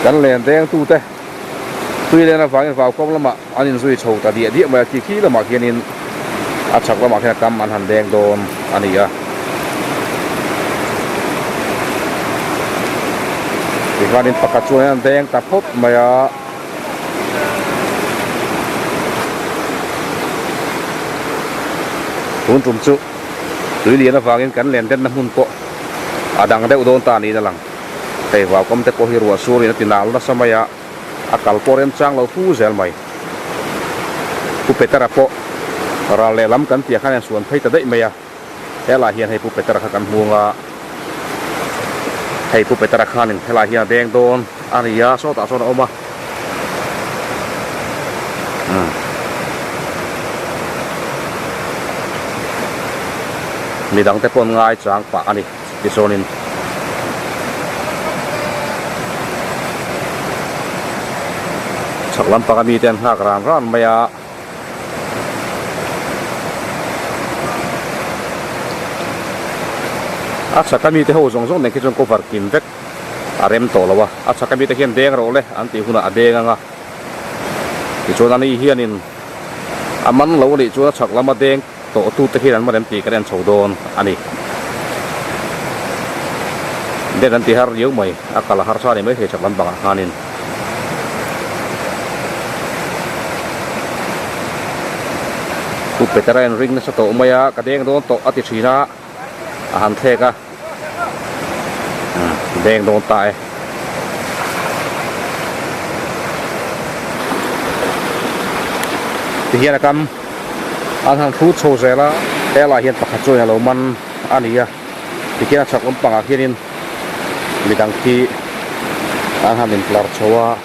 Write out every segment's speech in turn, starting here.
Kan len deng tute tui len avangin vau kawng lamah an inzui chho ta diah diah mai a, khi khi lamah khianin a chhak lamah khian a kam an han deng dawn a ni a. Tikhanin pakhat chuan an deng ta phawt mai a. Tun tum chu tui lian avangin kan len denna hmun pawh a dang deuh dawn ta niin a lang. Hei vaukam te pawh hi ruah surin a ti nal nasa mai a, a kal pawh remchang lo fu zel mai. Pu Petera pawh ral lehlam kan tih ah khan a insuan phei ta daih mai a, helaiah hian hei Pu Petera kha kan hmung a, hei Pu Petera khanin helaiah hian a deng dawn a ni a, sawtah sawn a awm a. Umm. Midang te pawh an ngaichang pah a ni. Tichuanin chhak lampanga mite an nghak ran ran mai a. A chhaka mite ho zawng zawng nen khi chuan cover kim vek a rem tawh lo a. A chhaka mite hian deng rawh le an tih hunah a deng ang a. Tichuan ani hianin a man lo a nih chuan a chhak lama deng tawh tute hian an man em tih kan en chho dawn a ni. Den an ti har riau mai, a kal a harsa a ni maithei chak lampangah khanin. Pu Petera in ring nasa tawh mai a, ka deng dawn tawh a ti thin a, a han thlek a, deng dawn ta e. Tihian a kam. An han hrut chho zel a, helaiah hian pakhat chuan a lo man a ni a, tikhian a chhak lampangah khianin midang khi an han intlar chho a,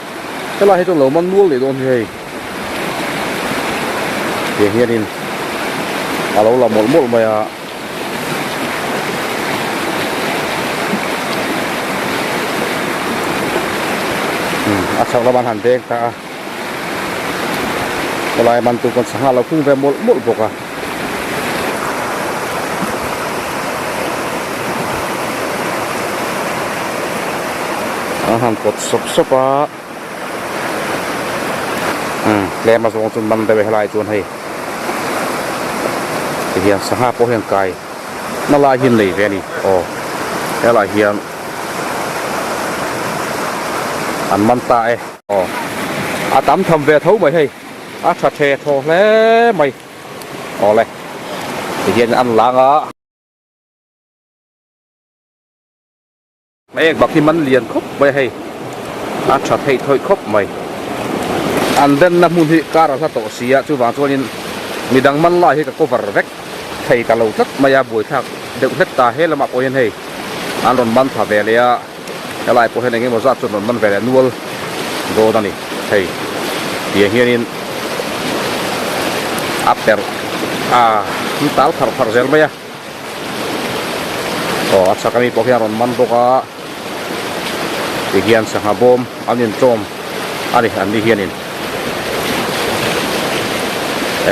helai hi chuan lo man nual leh dawn hi hei tiang hianin a lo la mawlh mawlh mai a. A chhak lamah an han deng ta a. Khawlai man tur kan sangha lo khung ve mawlh mawlh bawk a. An han kawt sawp sawp a. Umm tlem a zawng chu man deuh e helai chuan hei tihian sangha pawh hian kai na lai hi an nei ve a ni aw helai hian an man ta e. Aw a tam tham ve tho mai hei a tha the thaw hle mai awle tihian an lang a. Ek bak hi man lian khawp mai a hei a tha theih thawih khawp mai an denna hmun hi kar a hla tawh si a chuvang chuanin midang man lai hi ka cover vek thei ta lo tlat mai a buaithlak deuh hlek ta he lamah pawh hian hei an rawn man tha ve leh a. Helai pawh hian engemaw zat chuan rawn man ve leh nual dawn a ni hei tiang hianin a perh a an tal pharh pharh zel mai a aw a chhak ami pawh hian a rawn man bawk a tihian sangha bawm an intawm a ni an ni hianin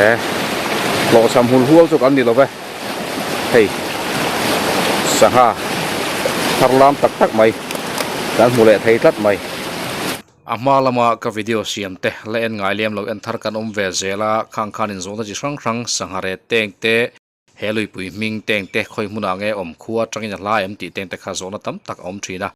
e hlawhchham hul hual chu kan ni lo ve. Hei sangha thar lam tak tak mai kan hmu leh thei tlat mai. A hma lama ka video siam te la en ngai lem lo en thar kan awm ve zel a, khang khan inzawhna chi hrang hrang sangha ret teng te, he luipui hming teng te khawi hmunah nge awm khua atangin a hla em tih teng te kha zawhna tam tak a awm thin a.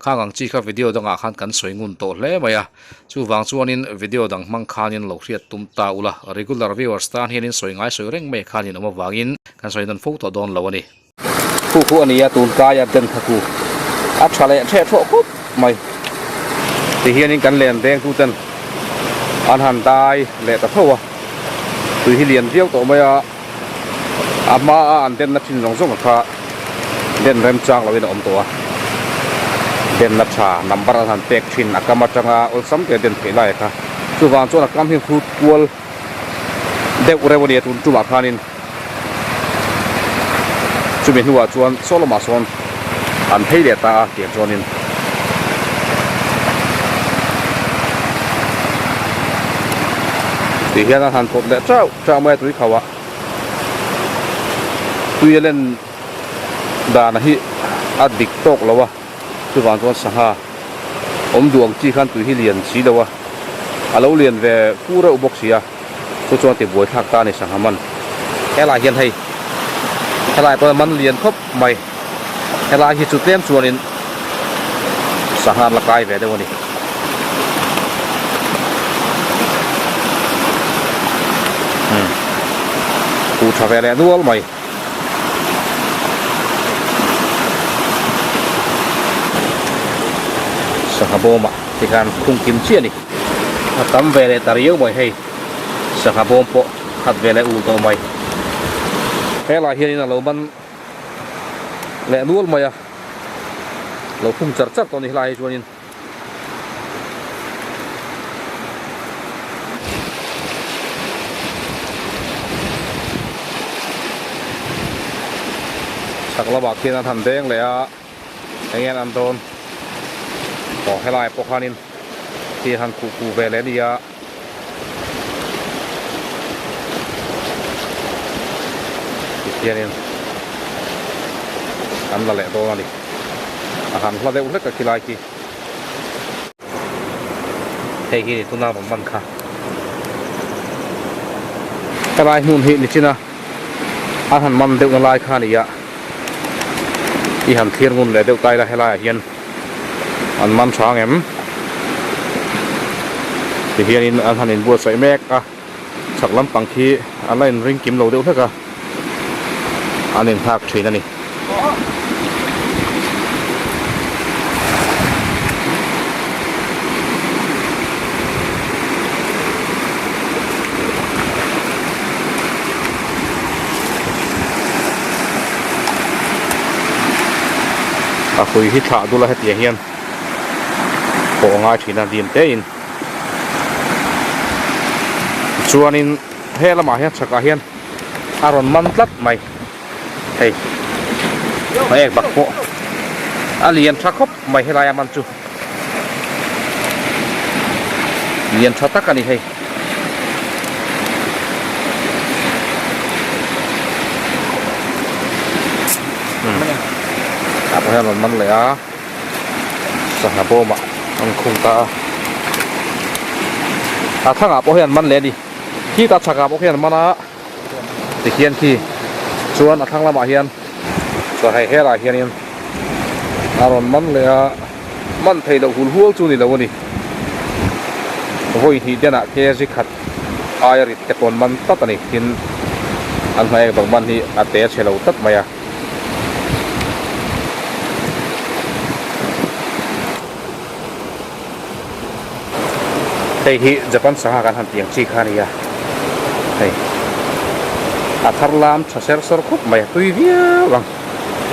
Khang ang chi kha video dangah khan kan sawi ngun tawh hle mai a, chuvang chuanin video dang hmang khanin lo hriat tum ta ula, regular viewers tan hianin sawi ngai sawi reng mai khanin awm avangin kan sawi nawn fo tawh dawn lo a ni. Khu khu a nia tun kaia den kha khu a tha leh theh thawh khawp mai tihianin kan len veng tu ten an han dai leh ta tho a, tui hi lian viau tawh mai a, a hma a an denna thin zawng zawng kha den remchang loin a awm tawh a, denna tha number an han pek thin a kam atanga awlsam te den theih lai kha chuvang chuan a kam hi hrut kual deuh reuh a ni a tun tumah khanin chumi hnuah chuan saw lamah sawn an phei leh ta a tiang chuanin. Ti hian an han pawt leh chauh chauh mai a tui khauh ah tui a len dan hi a dik tawk lo a chuvang chuan sangha. Awm duh ang chi khan tui hi lian si lo a, a lo lian ve fu reuh bawk si a, chu chuan tibuai thlak ta a ni sangha man. Helai hian hei helai pawh man lian khawp mai, helai hi chu tlem chuanin sangha an la kai ve deuh a ni. Umm huh tha ve leh nual mai. Sangha bawmah tikhan khung kim chiah a ni. A tam ve leh ta riau mai hei. Sangha bawm pawh khat ve leh ul tawh mai. Helai hianin a lo man leh nual mai a. Lo khung char char tawh a ni helai hi chuanin. Chhak lamah khian an han deng leh a eng nge an dawn aw helai pawh khanin khi han khuh khuh ve leh a ni a. Tikhianin an la leh dawn a ni. A han hla deuh hlek a khilai khi. Hei hi ni tuna rawn man kha. Helai hmun hi nichina an han man deuhna lai kha a ni a. I han thlir ngun leh deuh ta ila helaiah hian an man tha ang em? Tihianin an han inbuatsaih mek a, chhak lampang khi an la inring kim lo deuh hlek a, an inhak thin a ni. A hui hi thlah dul a hetiang hian pawh a ngai thin a dim te in chuanin he lamah hian chhakah hian a rawn man tlat mai hei a ek bak pawh a lian tha khawp mai helai a man chu lian tha tak a ni hei. Ah pawh hian rawn man leh a sangha bawmah an khung ta a a thangah pawh hian man leh a ni khitah chhakah pawh khian an man a. Tikhian khi chuan a thlang lamah hian chuan hei helaiah hianin a rawn man leh a, man theih loh hul hual chu ni lo a ni. Vawi hnih denah kg khat aia rit te pawh an man tlat a ni. Tin, an hnaih bang man hi a te chhe lo tlat mai a. Hei hi Japan sangha kan han tih ang chi kha a ni a, hei a thar lam tha ser sawr khawp mai a tui viau ang,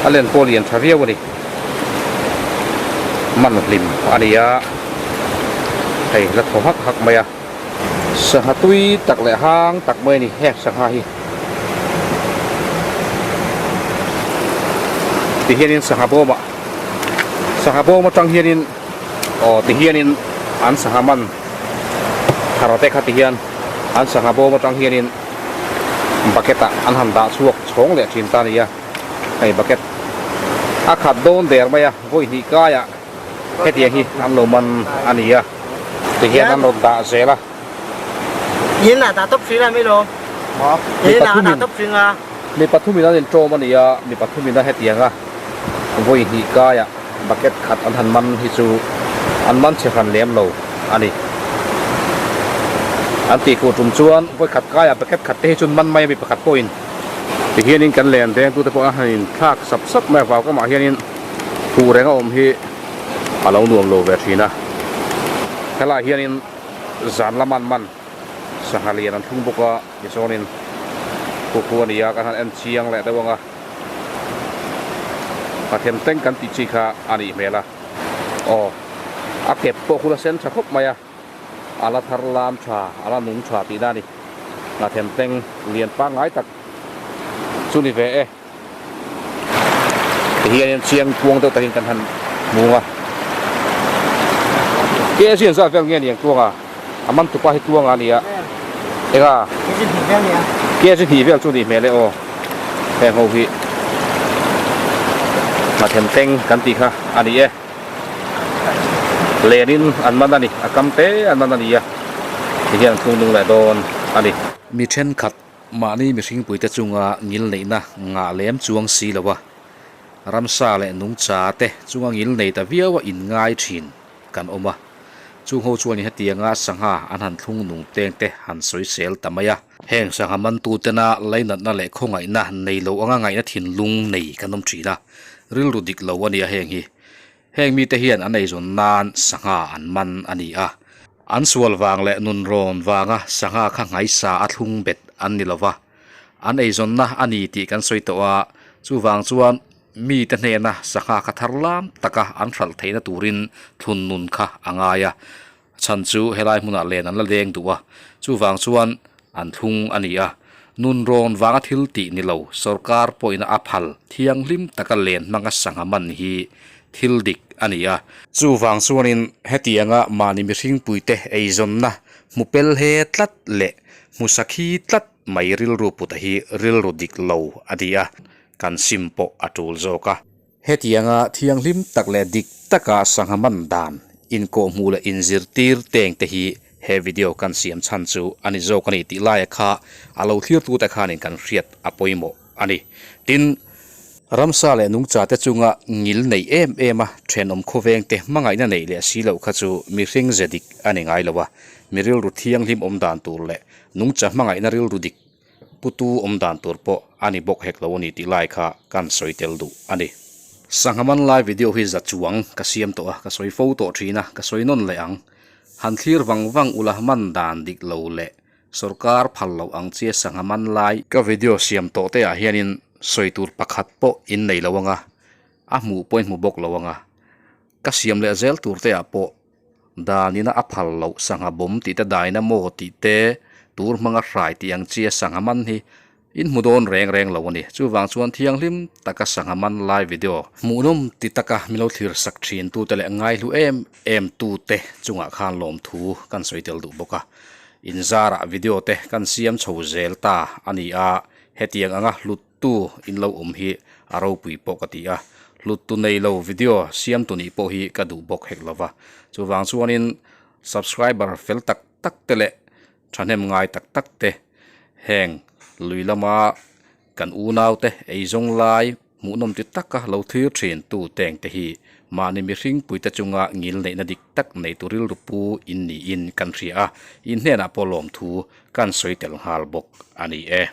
a len pawh lian tha viau a ni, man hlim a ni a, hei la thaw hak hak mai a, sangha tui tak leh hang tak mai a ni heng sangha hi, tihianin sangha bawmah sangha bawm atang hianin. Aw ti hianin an sangha man thar te kha ti hian an sangha bawm atang hianin bucket ah an han dah chhuak chhawng leh thin ta a ni a, hei bucket a khat dawn der mai a vawi hnih kaiah hetiang hi an lo man a ni a ti hian an rawn dah zel a. Mi pathumin an inṭawm a ni a, mi pathumin a hetianga vawi hnih kaiah bucket khat an han man hi chu an man chhe hran lem lo a ni. An tih khuh tum chuan vawi khat kaiah bucket khat te hi chu an man mai a mi pakhat pawhin tihianin kan len vengtute pawh an han inthlak sap sap mai a, vau kamah hianin khuh reng a awm hi a lo nuam lo ve thin a. Helaiah hianin zan lama an man sangha lian an thlung bawk a tichuanin khu khu a ni a kan han en chiang leh deuh ang a. Pathian teng kan tih chi kha a nih hmel a, aw a kep pawh khu la sen tha khawp mai a, a la thar lam tha, a la nung tha tihna a ni. Pathian teng lian pangngai tak chu ni ve e. Tihianin chiang kuang deuh takin kan han hmung a, kg an zat vel nge ni ang tuang a? A man tupa hi tuanga a ni a, enga? Kg hnih vel chu nih hmel e aw, heng ho hi Hmathem teng kan tih kha a ni e. Lenin an man a ni, a kam te an man a ni a, tihian an thlung nung leh dawn a ni. Mi thenkhat mahni mihringpuite chunga ngil neihna ngah lem chuang si lo a, ramsa leh nungcha te chunga ngil nei ta viau a inngai thin kan awm a. Chung ho chuan hetianga sangha an han thlung nung teng te han sawi sel ta mai a. Heng sangha mantu tena lainatna leh khawngaihna nei lo anga ngaihna thinlung nei kan awm thin a, rilru dik lo a nia heng hi. Heng mite hian an eizawn nan sangha an man a ni a. An sual vang leh nunrawn vanga sangha kha nghaisa a thlung bet an ni lo va, an eizawnna a ni tih kan sawi tawh a, chuvang chuan mite hnena sangha kha thar lam taka an hralh theihna turin thlun nun kha a ngai a, chhan chu helai hmunah len an la leng duh a, chuvang chuan an thlung a ni a, nunrawn vanga thil tih ni lo sorkar pawhina a phal thianghlim taka len hmanga sangha man hi thil dik a ni a. Chuvang chuanin hetianga mahni mihringpuite eizawnna hmu pel he tlat leh hmu sakhi tlat mai rilru puta hi rilru dik lo a ni a, kan sim pawh a tul zawk a. Hetianga thianghlim tak leh dik taka sangha man dan inkawhhmuh leh inzirtir teng te hi he video kan siam chhan chu a ni zawk a ni tih laia kha a lo thlirtute khanin kan hriat a pawimawh a ni. Tin, ramsa leh nungcha te chunga ngil neih em em a thenawm khawveng te hmangaihna neih leh si loh kha chu mihring ze dik a ni ngai lo a, mi rilru thianghlim awm dan tur leh nungcha hmangaihna rilru dik Putu awm dan tur pawh a ni bawk hek lo a ni tih lai kha kan sawi tel duh a ni. Sangha man lai video hi za chuang ka siam tawh a, ka sawi fo tawh thin a, ka sawi nawn leh ang. Han thlir vang vang ula man dan dik lo leh sorkar phal loh ang chia sangha man lai ka video siam tawh te ah hianin sawi tur pakhat pawh in nei lo anga, a hmuh pawh in hmu bawk lo anga, ka siam leh zel tur te ah pawh Danina a phal loh sangha bawm tih te dynamo tih te tur hmanga hrai tih ang chi a sangha man hi in hmu dawn reng reng lo a ni. Chuvang chuan thianghlim taka sangha man lai video hmuhnawm ti taka min lo thlir sak thin tute leh ngaihlu em em tute chungah khan lawmthu kan sawi tel duh bawk a. Inzarah video te kan siam chho zel ta a ni a, hetiang anga hlut Tu in lo awm hi a ropui pawh ka ti a, hlut tu nei lo video siam tu nih pawh hi ka duh bawk hek lo va. Chuvang chuanin subscriber fel tak tak te leh thahnem ngai tak tak te heng lui lama kan unau te eizawng lai hmuhnawm ti taka lo thlir thin tu teng te hi mahni mihring puite chunga ngil neihna dik tak nei tu rilru pu in niin kan hria a, in hnenah pawh lawmthu kan sawi tel nghal bawk a ni e.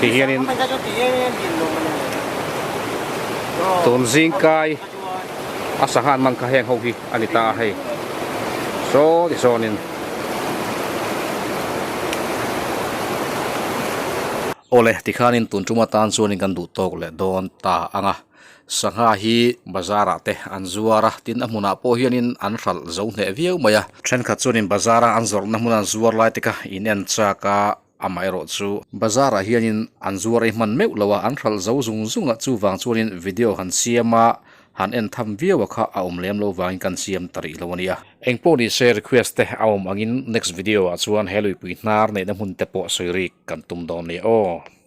Ti hianin tun zing kai a sangha an man kha heng ho hi a ni ta a hei saw ti sawnin. Awle tikhanin tun tum atan chuanin kan duh tawk leh dawn ta ang a sangha hi bazar ah te an zuar a tin a hmunah pawh hianin an hralh zo hneh viau mai a thenkhat chuanin bazar a an zawrhna hmun an zuar lai te kha in en chak a. Amaherawh chu bazar ah hianin an zuar ei hman meuh lo a, an hralh zo zung zung a, chuvang chuanin video han siam a, han en tham viau a kha a awm lem lo vangin kan siam ta rih lo a nia. Engpawh ni se request te a awm angin next video ah chuan he luipui hnar neihna hmun te pawh sawi rik kan tum dawn nia aw.